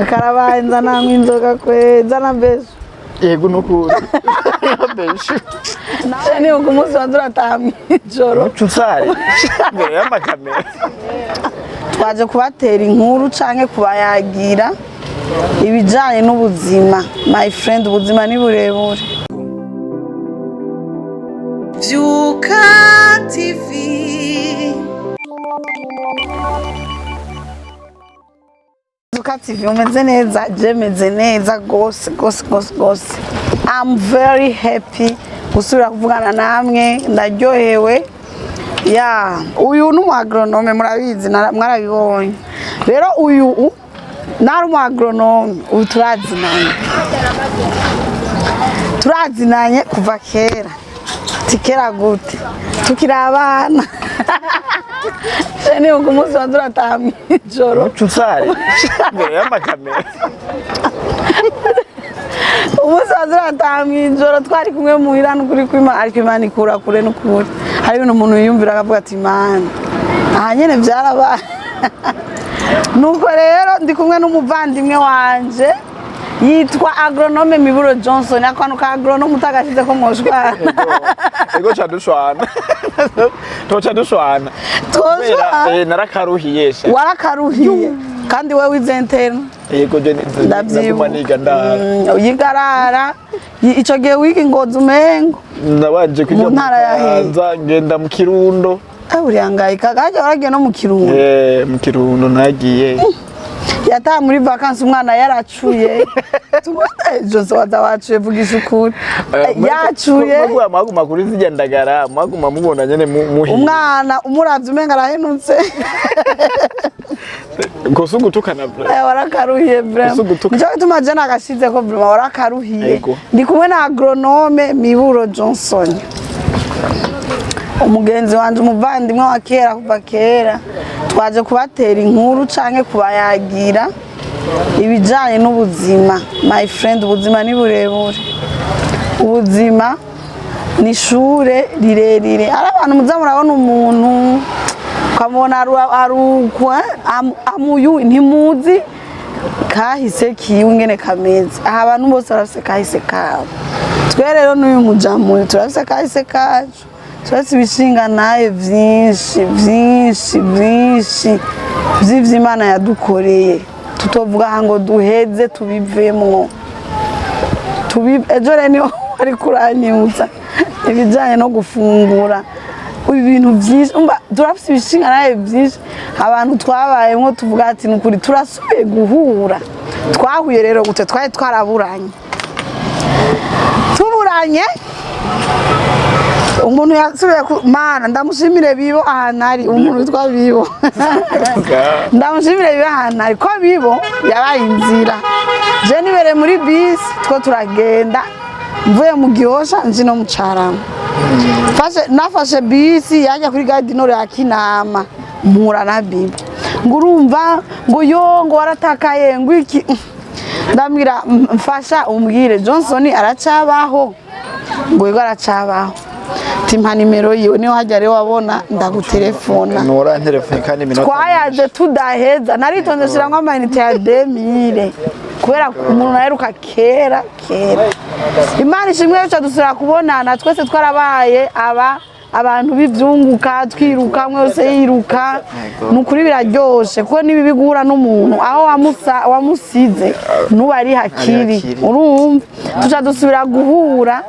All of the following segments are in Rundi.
Karabaye, nzananywa inzoga kwe, nzana besu. Yego, nukuri beshu. Nawe ni ku munsi wanze urataha mw'ijoro. Muco usare imbere y'amakamera. Twaje kubatera inkuru canke kubayagira ibijanye n'ubuzima. My friend, ubuzima ni burebure. Vyuka TV. Vyuka TV, umeze neza? Je meze neza gose gose gose gose. I'm very happy gusubira kuvugana namwe, ndaryohewe. Ya, uyu ni umu agronome, murabizi, mwarabibonye. Rero uyu nari umu agronome, ubu turazinanye, turazinanye kuva kera. Tikera gute? Tukiri abana. Ni ku munsi wanze urataha mw'ijoro. Muco usare imbere y'amakamera. Umunsi wanze urataha mw'ijoro, twari kumwe muhira. N'ukuri kw'Imana, ariko Imana ikura kure. N'ukuri hari ibintu umuntu yiyumvira akavuga ati: "Imana, aha nyene vyarabaye." Nuko rero ndi kumwe n'umuvandimwe wanje yitwa agronome Miburo Johnson. Akantu ka agronome utagashize ko mwoshwana. Ego, ca dushwana, toca dushwana. Twoshwana. Kubera, narakaruhiye sha. Warakaruhiye, kandi wewe wize interne. Yego, je naguma niga ndara. Yigarara ico gihe wiga ingozi umengo. Nabanje kujya Mu ntara ya hehe? Kayanza, ngenda mu Kirundo. Urihangayika kajya, waragiye no mu Kirundo? Eh, mu Kirundo nagiye. Yataha muri vacances umwana yaracuye. Jose, waza wacuye, vugisha ukuri. Yacuye. Mwaguma mwaguma kuri zirya ndagara, mwaguma mubona nyene muhiye. Umwana umuravye umenga arahenutse. Gusa ugutukana bro. Warakaruhiye vraiment. Ese ugutuka. Nico gituma je nagashize ko vraiment warakaruhiye. Yego. Ndi kumwe na agronome Miburo Johnson, umugenzi wanje, umuvandimwe wa kera, kuva kera. Twaje kubatera inkuru canke kubayagira ibijanye n'ubuzima. My friend, ubuzima ni burebure, ubuzima ni ishure rirerire. Hari abantu muza murabona umuntu ukamubona arukwa amuyu, ntimuzi kahise kiwe ingene kameze. Aha abantu bose barafise kahise kabo. Twe rero n'uyu mujamuyu turafise kahise kacu, turafise ibishinga naye vyinshi vyinshi vyinshi vy'ivyo Imana yadukoreye, tutovuga aha ngo duheze tubivemwo. Ejo rero niho wari kuranyibutsa ibijyanye no gufungura ibintu byinshi. Umva, turafise ibishinga nawe byinshi, abantu twabayemo tuvuga ati: "Ni ukuri turasubiye guhura." Twahuye rero gute? Twari twaraburanye, tuburanye umuntu yasubiye ku mana. Ndamushimire Bibo ahantu ari, umuntu witwa Bibo, ndamushimire Bibo ahantu ari, ko Bibo yabaye inzira. Je nibereye muri bisi, two turagenda, mvuye mu Gihosha nji no mu Carama. Nafashe bisi yajya kuri gare du Nord ya Kinama, mpura na Bibo, ngo urumva ngo yo ngo waratakaye, ngo iki. Ndambwira: "Mfasha umbwire, Johnson aracabaho?" Ngo yego, aracabaho. Timpa nimero yiwe, niho hajya rero wabona ndagutelefona. Nora telefone kandi iminota. Twayaje tudaheza, naritonze nshiramwo amayinite ya 2000 kubera umuntu naheruka kera kera. Imana ishimwe, yacu dusubira kubonana. Twese twarabaye aba abantu b'ivyunguka, twiruka, umwe wese yiruka. Ni ukuri biraryoshe kuko nibibi guhura n'umuntu aho wamusize nuba ari hakiri. Hakiri. Urumva, tuca dusubira guhura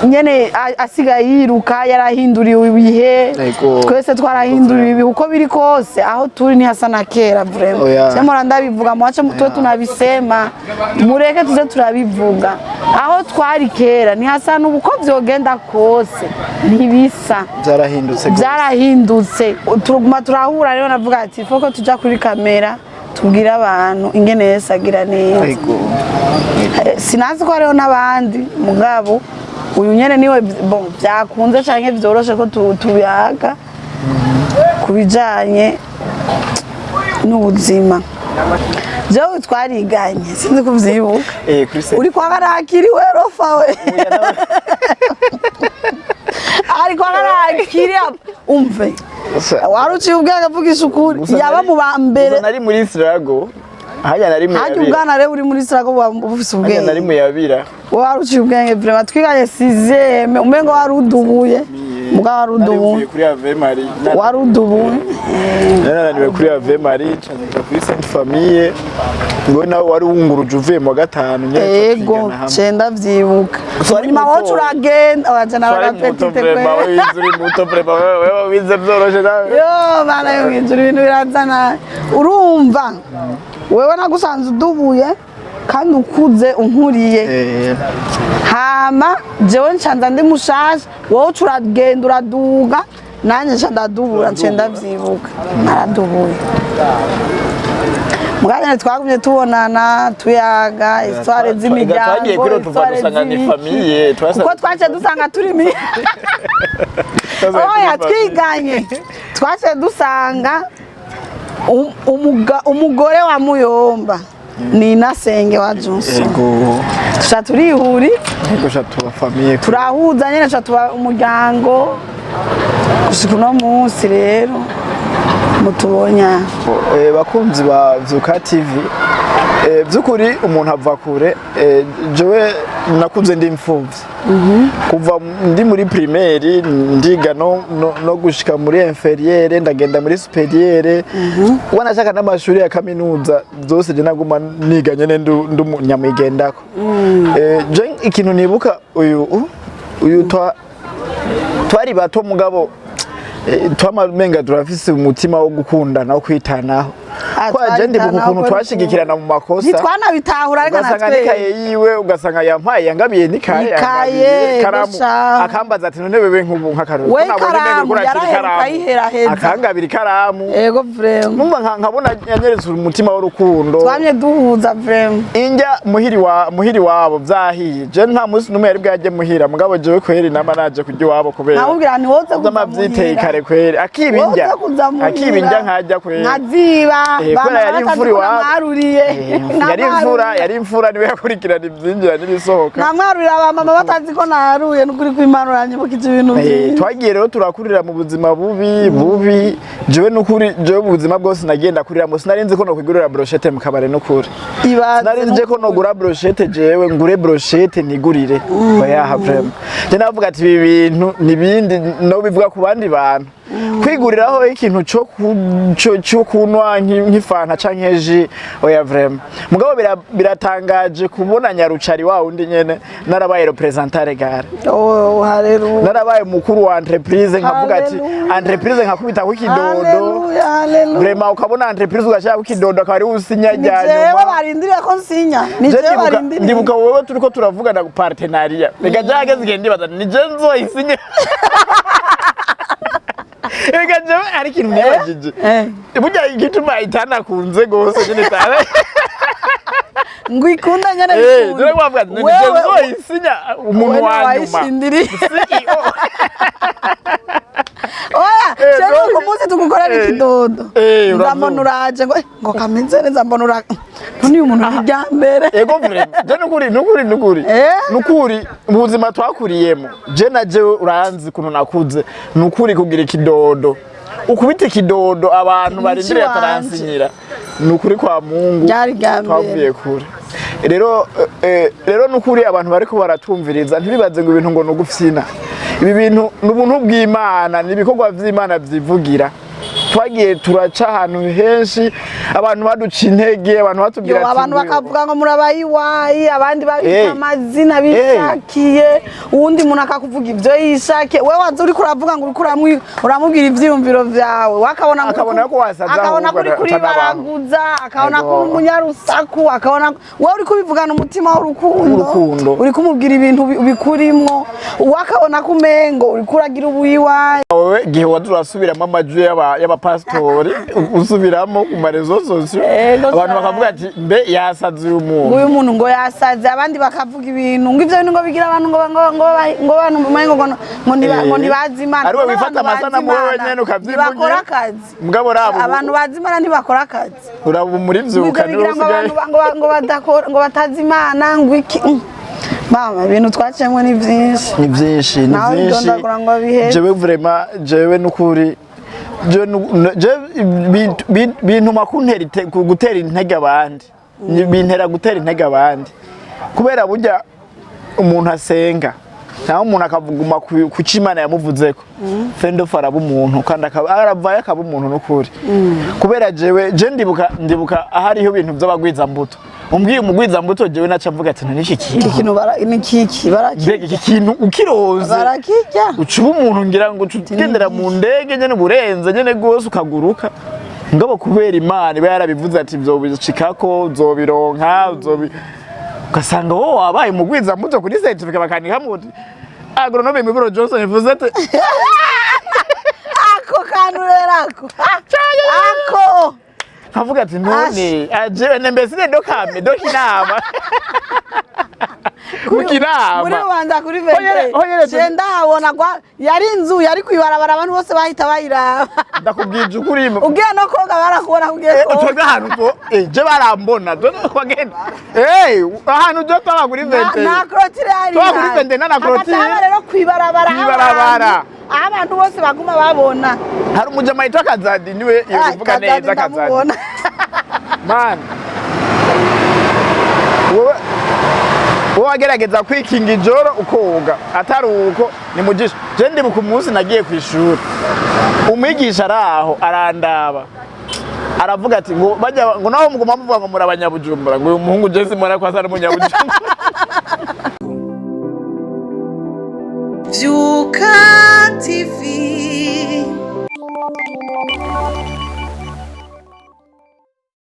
nyene asigaye yiruka, yarahinduriwe ibihe. Yego. Twese twarahinduriwe ibihe. Uko biri kose, aho turi ntihasa na kera vraiment. Oya. Cyamora ndabivuga, muwache tuwe tunabisema, mureke tuze turabivuga. Aho twari kera ntihasa n'ubu, uko vyogenda kose ntibisa. Byarahindutse gose. Byarahindutse. Turaguma turahura rero, navuga ati foko tuja kuri kamera tubwire abantu ingene Yesu agira neza. Yego. Sinazi ko hariho n'abandi, mugabo uyu nyene niwe bon byakunze canke vyoroshe ko tuyaga ku bijanye n'ubuzima. Jewe twariganye, sinzi ko uvyibuka. Eh, kuri se. Uri kwa Karakiri we, rofa we, ari kwa Karakiri, umve, wari uciye ubwenge, avugisha ukuri, yaba mu ba mbere. Gusa nari muri Sirago. Hajya nari Hajya muyabira. Ubwana rero uri muri struggle buba bufise Hajya nari ubwenge. muyabira. Wowe wari uciye ubwenge vraiment. Twiganye sixième, umengo wari udubuye, muga wari Nari udubuye. mvuye kuri Ave Marie. Wari udubuye. Narananiwe kuri Ave Marie, nca kuri Sainte Famille. Ngo nawe wari wunguruje uvuye mu wa gatanu nyene, Ego. twigana hamwe. Cenda vyibuka. So ari Nyuma muto. wowe uragenda wajana Wari muto agapetite. vraiment, Kwe. wize uri muto vraiment, wewe wize vyoroshe nawe. Yo bana yo mw'ijuru, ibintu birazana. Urumva wewe nagusanze udubuye kandi ukuze unkuriye. Hama jewe ncanza ndi mushasha, wowe uca uragenda uraduga, nanjye nca ndadubura. Nce ndavyibuka naradubuye. Mugabo twagumye tubonana, tuyaga histoire z'imiryango. Twagiye kuri tuva Histoire dusanga ni z'ibiki. famille. Kuko twaciye dusanga turi mi oya, twiganye, twaciye dusanga umugore wa muyomba ni inasenge wa Johnson. Tuca turihuri. Ego, sha tuba famille. Turahuza nyene, tuca tuba umuryango gushika uno munsi. Rero mutubonya. Bakunzi ba Vyuka TV, by'ukuri umuntu ava kure. Jewe nakuze ndi imfuvyi kuva ndi muri primaire, ndiga no gushika muri inférieure, ndagenda muri supérieure, wanashaka n'amashuri ya kaminuza zose je naguma niga nyene ndu nyamwigendako. Je ikintu nibuka, uyu twari bato, mugabo twamamenga turafise umutima wo gukundana, wo kwitanaho. Ah, Kwa je ndibuka twabitanaho ukuntu ko twashigikirana mu makosa. Ntitwanabitahura ariko. Ugasanga Natwe n'ikaye yiwe, ugasanga yampaye, yangabiye n'ikaye. Ikaye, Yangabiye ikaramu. Gusha. Akambaza ati: "None wewe nk'ubu nk'akarorero We ko nabonye umengo ikaramu uriko urakira yaraheruka ikaramu." ayiheraheza. Akangabira ikaramu. Ego vraiment. Numva nkabona yanyeretse umutima w'urukundo. Twamye duhuza vraiment. Injya muhiri wa muhiri wabo vyahiye, je nta munsi n'umwe yari bwajye muhira, mugabo jewe kweri nama naje kurya iwabo kubera Nkamubwira nti woze kuza z'amavyiteye muhira. kare kweri akiba Woze injya kuza muhira. akiba injya nkajya kweri. Nkaziba. Kubera yari imfura iwabo. Namwaruriye. Yari imfura, yari imfura, niwe yakurikirana ivyinjira n'ibisohoka. Namwarurira abamama batazi ko naharuye. N'ukuri kw'Imana uranyibukije ibintu byinshi. Twagiye rero turakurira mu buzima bubi bubi. Jewe nukuri, jewe mu buzima bwose nagiye ndakuriramo, sinari nzi ko nokwigurira brochette mu kabare, nukuri. Ibaze. Sinari nzi ko nogura brochette, jewe ngure brochette nigurire, oya vraiment. Je navuga ati ibi bintu nibindi no bivuga ku bandi bantu kwiguriraho ikintu cyo kunywa nk'ifanta canke jus, oya vraiment. Mugabo biratangaje kubona nyarucari wa wundi nyene narabaye représentant légal. Oh, haleluya. Narabaye mukuru wa entreprise, nkavuga ati Haleluya. entreprise nkakubita ku kidodo. Haleluya, haleluya. Vraiment ukabona entreprise ugashaka ku kidodo akaba ari usinya Ni rya jewe nyuma. barindiriye ko nsinya, ni Je jewe barindiriye. Ndibuka wowe turiko turavugana ku partenariat, reka jageze igihe ndibaza ni je nzoyisinya. Reka jewe hari ikintu nibajije. Burya igituma itanakunze gose nyene itana Ngo ikunda nyene bikunda. Dore wavuga ati ni je Wewe- nzoyisinya umuntu Wewe wa nyuma. wayishindiriye. CEO. Oya, jewe Donc- ku munsi tugukorera ikidodo, uravyumva. nzambona uraje ngo ngo kameze neza, mbona ura none uyu muntu ni irya mbere. Ego vraiment, je nukuri, nukuri, nukuri, nukuri mu buzima twakuriyemo, je na jewe uranzi ukuntu nakuze, nukuri kugira ikidodo, ukubita ikidodo abantu barindiriye Ikiwanje. ataransinyira, nukuri kwa Mungu Ryari irya mbere. twavuye kure. Rero rero nukuri abantu bariko baratumviriza ntibibaze ngo ibintu ngo nugufyina, ibi bintu ni ubuntu bw'Imana, ni ibikorwa vy'Imana vyivugira. Twagiye turaca ahantu henshi, abantu baduca intege, abantu batubwira Yo, ati abantu bakavuga ngo murabayiwayi, abandi babita amazina bishakiye, uwundi muntu akakuvuga ibyo yishakiye. Wewe waza uriko uravuga ngo uriko uramubwira ivyiyumviro vyawe, wakabona ngo Akabona ko wasaze akabona ko ahubwo uri kuribaraguza, akabona ko uri umunyarusaku, akabona wowe uri kubivugana umutima w'urukundo. W'urukundo. Uri kumubwira ibintu bikurimwo, wakabona ko umengo uriko uragira ubuyiwayi. Wowe gihe waza urasubiramo amajwi y'abapasitori, usubiramo ku ma réseaux sociaux, Ego abantu cyane. bakavuga ati: "Mbe yasaze uyu Ngo muntu?" uyu muntu ngo yasaze, abandi bakavuga ibintu ngo ivyo bintu ngo bigira abantu ngo abantu ngo ngo ntibazi Imana. Ari we None wifata abantu bazi amasanamu wowe Imana nyene ukavyivugira. ntibakora akazi. Mugabo raba Abantu bazi Imana ntibakora akazi. Uraba muri Ngo ivyo vyuka niwe bigira ngo usigaye abantu ngo badakora, ngo batazi Imana, ngo iki. Mama, ibintu twaciyemwo ni vyinshi. Ni byinshi, ni Nawe byinshi. bidondagura ngo bihere. Jewe vraiment, jewe nukuri Je bintuma kuntera gutera intege abandi. Bintera gutera intege abandi kubera burya umuntu asenga cyangwa umuntu akavuguma ku cyo Imana yamuvuzeko, fendof araba umuntu kandi akaba aravayo akaba umuntu n'ukuri. Kubera jewe je ndibuka ahariho ibintu by'abagwizambuto, umbwiye umugwizambuto, jewe naca mvuga ati: "None iki Iki kintu kintu ni kiki barakirya? Mbega iki kintu ukiroze Barakirya. uca uba umuntu, ngira ngo uca ugendera mu ndege nyene, uburenze nyene rwose, ukaguruka." Ngabo kubera Imana iba yarabivuze ati "Nzobishikako, nzobironka, uzobi", ugasanga wowe wabaye umugwizambuto kuri certificat bakandikamo uti "Agronome Miburo Johnson", ivuze ati Ako kantu rero ako Nkavuga ati: "None ajewe nembese ndokame dokinama mukinama." Muri rubanda kuri Honyene. vente je ndahabona kwa yari inzu yari kwibarabara, abantu bose bahita bayiraba. Ndakubwije ukuri. Ugiye no koga barakubona ko ugiye koga. Twebwe ahantu je barambona twagenda ahantu je twaba kuri vente. Nta clôture yari Tuba kuri ihari. vente, nta na clôture. Hagati aho rero kwibarabara, Kwibarabara. aho abantu bose baguma babona. Hari umujama yitwa Kazadi, niwe iyo Ah, bivuga Kazadi. Neza Kazadi. Ndamubona. Man, wowe wagerageza kwikinga ijoro ukoga, atari uko ni mugisha. Je ndibuka umunsi nagiye ku ishuri, umwigisha araho arandaba, aravuga ati ngo bajya ngo naho muguma muvuga ngo muri abanyabujumbura, ngo uyu muhungu je simubona ko asa n'umunyabujumbura. Vyuka TV.